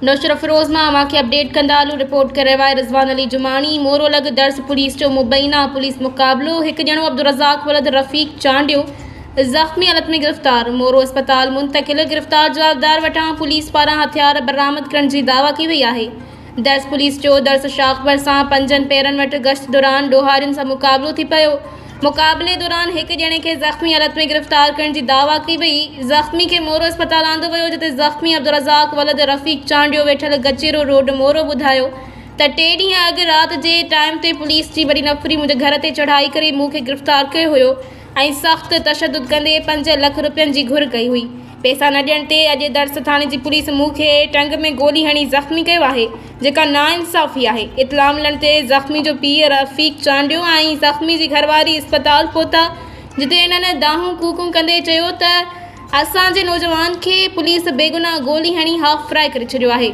نوشهروفيروز مان اوهان کي اپڊيٽ ڪندا هلون رپورٽ ڪري رهيو آهي رضوان علي جماڻي مورو لڳ درس پوليس جو مبينا پوليس مقابلو هڪ ڄڻو عبدالرزاق ولد رفيق چانڊيو زخمي حالت ۾ گرفتار مورو اسپتال منتقل گرفتار جوابدار وٽان پوليس پاران هٿيار برآمد ڪرڻ جي دعويٰ ڪئي وئي آهي درس پوليس جو درس شاخ ڀرسان پنجن پيرن وٽ گشت دوران ڏوهارين سان مقابلو ٿي پيو مقابلي دوران هڪ ڄڻي کي زخمي حالت ۾ گرفتار ڪرڻ جي دعويٰ ڪئي وئي، زخمي کي مورو اسپتال آندو ويو جتي زخمي عبدالرزاق ولد رفيق چانڊيو ويٺل گچيرو روڊ مورو ٻڌايو ته ٽي ڏينهن اڳ رات جي ٽائيم تي پوليس جي وڏي نفري منهنجي گهر تي چڙهائي ڪري مون کي گرفتار ڪيو هيو ۽ سخت تشدد ڪندي پنج لک رپين جي گهر ڪئي هئي. پئسا نه ڏيڻ تي اڄ درس ٿاڻي جي پوليس مون کي ٽنگ ۾ گولي هڻي زخمي ڪيو آهي جيڪا ناانصافي آهي. اطلاع ملڻ تي زخمي جو پيء رفيق چانڊيو ۽ زخمي جي گهرواري اسپتال پهتا جتي انهن دانهون ڪوڪون ڪندي چيو ته اسان جي نوجوان کي پوليس بيگناهه گولي هڻي هاف فرائي ڪري ڇڏيو آهي.